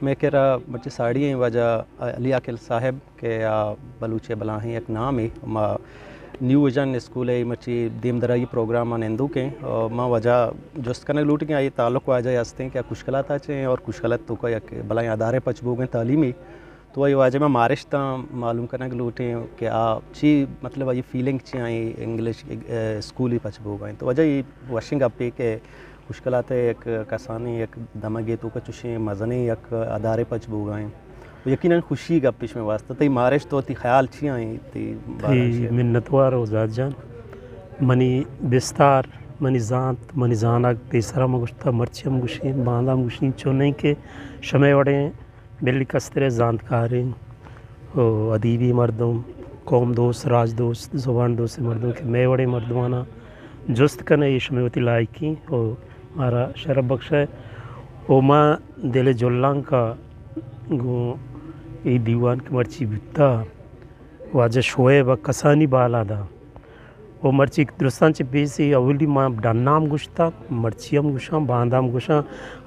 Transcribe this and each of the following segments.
مئے کرا مرچی ساڑی ایں واجہ علی عاقل صاحب کہ آ بلوچ ءِ بلاہیں یک نامے، ما نیو ویژن اسکول ءِ مرچی دیمدرائی پروگرام ءَ نندوکیں، ما واجہ جست کنگ لوٹیں کہ آئی تعلق واجہ ہستیں کہ آ کشکلات ءَ چہ ایں اور کشکلات توکا یک بلاہیں ادارے پچ بوگیں تعلیمی، تو آئی واجہ ما مارشتاں معلوم کنگ لوٹیں کہ آ چی، مطلب، آئی فیلنگ چی آئی انگلش، اے، اسکولی پچ بوگا ایں۔ تو واجہ اے وشیں گپے کہ کشکلات ءِ یک کسانیں یک دمگے توکا چوشیں مزنیں یک ادارے پچ بوگا ایں۔ و یقیناً خوشی گپے شمئے واسطہ۔ تئی مارشت و تئی خیال چی آئیں تئی بارہ ءَ تئی شعر؟ منتوار و زاد جان۔ منی بستار، منی زانت، منی زانگ پیسرا من گوشتا، مرچی ہم گوشیں، باندا ہم گوشیں، چونیں کہ شمئے وڑیں بلے کسترے زانتکاریں و ادیبی مردم، قوم دوست، راج دوست، زبان دوست مردم کہ مئے وڑیں مردمانا جست کنے، اے شمئے وتی لائقیں و مارا شرف بخشے و ما دل جلانکا گوں اے دیوان کہ مرچی بوتا، واجہ شعیب ءَ کسانی بالاد ءَ۔ و مرچی درستاں چہ پیسے اولی ما ڈنا ہم گوشتا، مرچی ہم گوشاں، باندا ہم گوشاں،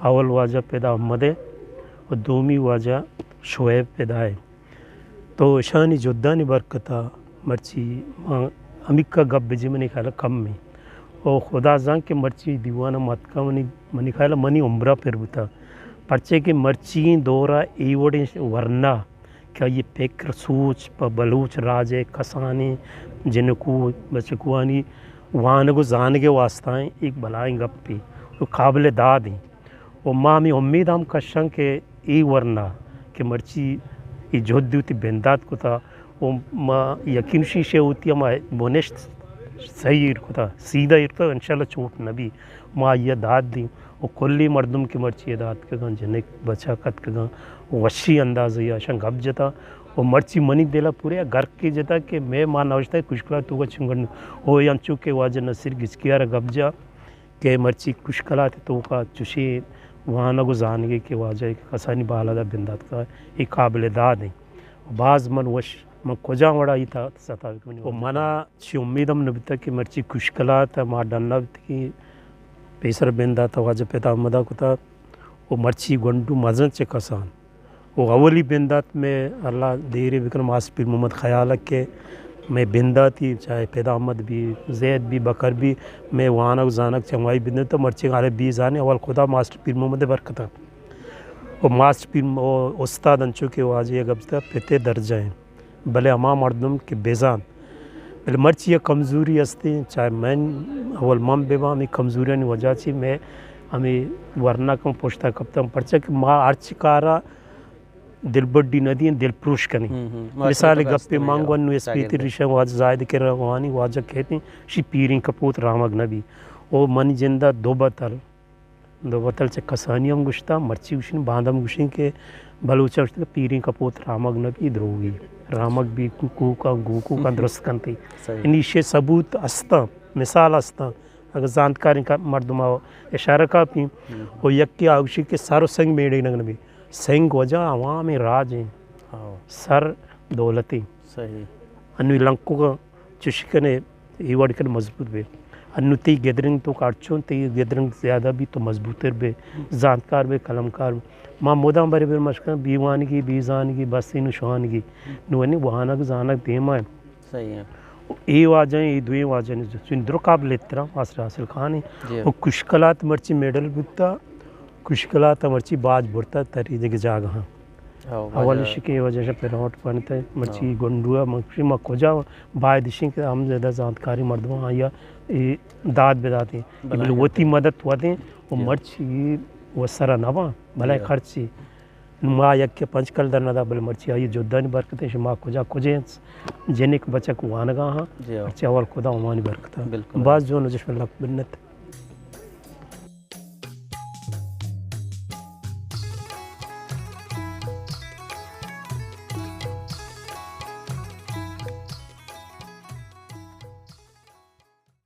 اول واجہ پدا احمد ءَ و دومی واجہ شعیب پدا ءَ۔ تو اشانی جہدانی برکت ءَ مرچی ما ہمیکا گپ بجیں منی خیال ءَ کم ایں۔ و خدا زان کہ مرچی دیوان ءَ ما اتکاں منی، منی خیال ءَ منی عمر ءَ پر بوتا۔ پرچے کہ مرچی دور ءَ اے وڑیں ورنا کہ آئی ءِ پکر سوچ پہ بلوچ راج ءِ کسانیں جنکو بچکوانی وانگ و زانگ ءِ واسطہ ایں، ایک بلاہیں گپے و قابل داد ایں۔ و ما ہمے امید ہم کشاں کہ اے ورنا کہ مرچی اے جہد وتی بندات کتا و ما یقین شیشے وتی ہما بنشت صحیح ایر کتا، سیدھا ایر کتا، انشاءاللہ چوٹ نہ بی۔ ما آئی ءَ داد دیں و کلی مردم کہ مرچی ادا اتکگاں، جنک بچک اتکگاں، وشی اندازے ءَ اشاں گپ جتا و مرچی منی دل ءَ پورے گرکے جتا کہ مئے ما نوشتہ کشکلا توکا چنگن او انچو کہ واجہ نصیر گچکی ءَ را گپ جا کہ مرچی کشکلات توکا چشیں وانگ و زانگے کہ واجہ کسانی بالاد ءَ بندات کا، اے قابل داد ایں۔ باز من وش، من کجام وڑا اے تا ستا بکنی۔ و منا چی امید ہم نہ بوتا کہ مرچی کشکلات ما ڈنا بیتگیں، پیسر بندات واجہ پدا احمد ءَ کتا و مرچی گونڈو مزن چہ کسان۔ و اولی بندات مئے اللہ دیرے بکن ماسٹر پیر محمد خیال ءَ کہ مئے بنداتی چاہے پدا احمد بی، زید بی، بکر بی، مئے وانگ زانگ چہ ہمائی بندات مرچی عربی زانے اول خدا ماسٹر پیر محمد ءِ برکت ءَ۔ و ماسٹر پیر م-، و استاد انچو کہ واجہ ءَ گپ جتا پت ءِ درجہ ایں۔ بلے ہما مردم کہ بزانت، بلے مرچی یک کمزوری ہستیں، چاہے من، اول من بباں، ہمے کمزوریانی وجہ چی مئے ہمے ورنا کم پشتا کپتاں، پرچا کہ ما ہرچی کارا دلبڈی نہ دیں، دل پروش کنیں۔ ہم، ہم۔ مثال گپے من گوں انو اسپیتی ریشاں واجہ زاہد کرا وانی واجہ کہتیں، شی پیریں کپوت رامگ نہ بی۔ او منی جندا دو بتل دو بتل چہ کسانی ہم گوشتہ، مرچی گوشیں، باندا ہم گوشیں کہ بلوچ ءَ گوشتہ کہ پیریں کپوت رامگ نہ بی، دروگی۔ رامگ بی کو-، کوکاں، گوکوکاں درست کنتی۔ صحیح۔ یعنی ایشی ثبوت ہستاں، مثال ہستاں۔ اگر زانتکاریں کا-، مردم ءَ اشارہ کاپی، ہم۔ و یکے آ گوشی کہ سر و سنگ میڑینگ نہ بی۔ سنگ وجہ عوام راج ایں۔ ہاں۔ سر دولت ایں۔ صحیح۔ انوی لنکو کا چوش کنے اے وڑ کن مضبوط بے۔ انو تئی گدرنگ تو کارچون، تئی گدرنگ زیادہ بی تو مضبوط تر بے، زانتکار بے، قلمکار بے۔ ما مدام برے بر مشکن بی وانگی، بی زانگی، بس اینو شوانگی۔ نو انی وانگ زانگ دیما ہے۔ صحیح ہے۔ اے واجہ ہیں، اے دوئیں واجہ ہیں، چون درو قابل احترام ماسٹر حاصل خان ہیں۔ جی۔ او کشکلات مرچی میڈل بوتا، کشکلات مرچی باج برتا تری دگہ جاگہ ہاں۔ ہاں، اول واجہ۔ شکے واجہ شا پیروٹ پانتا مرچی ہاں۔ گنڈوا مرچی ما کجا باید شین کہ ہم زیادہ زانتکاری مردم آیا اے داد بداتے۔ بلائیں بلے وتی خرچے۔ مدد وتے و جی۔ مرچی و سرا نبا بلائیں جی۔ خرچی۔ نو ما یک کہ پنچ کلدار ندا، بلے مرچی آئی جدانی برکت شما کجا کجے جنک بچک وانگا ہاں۔ جی ہاں۔ مرچی اول خدا امانی برکت۔ بالکل۔ باز جون جشم لک بنت۔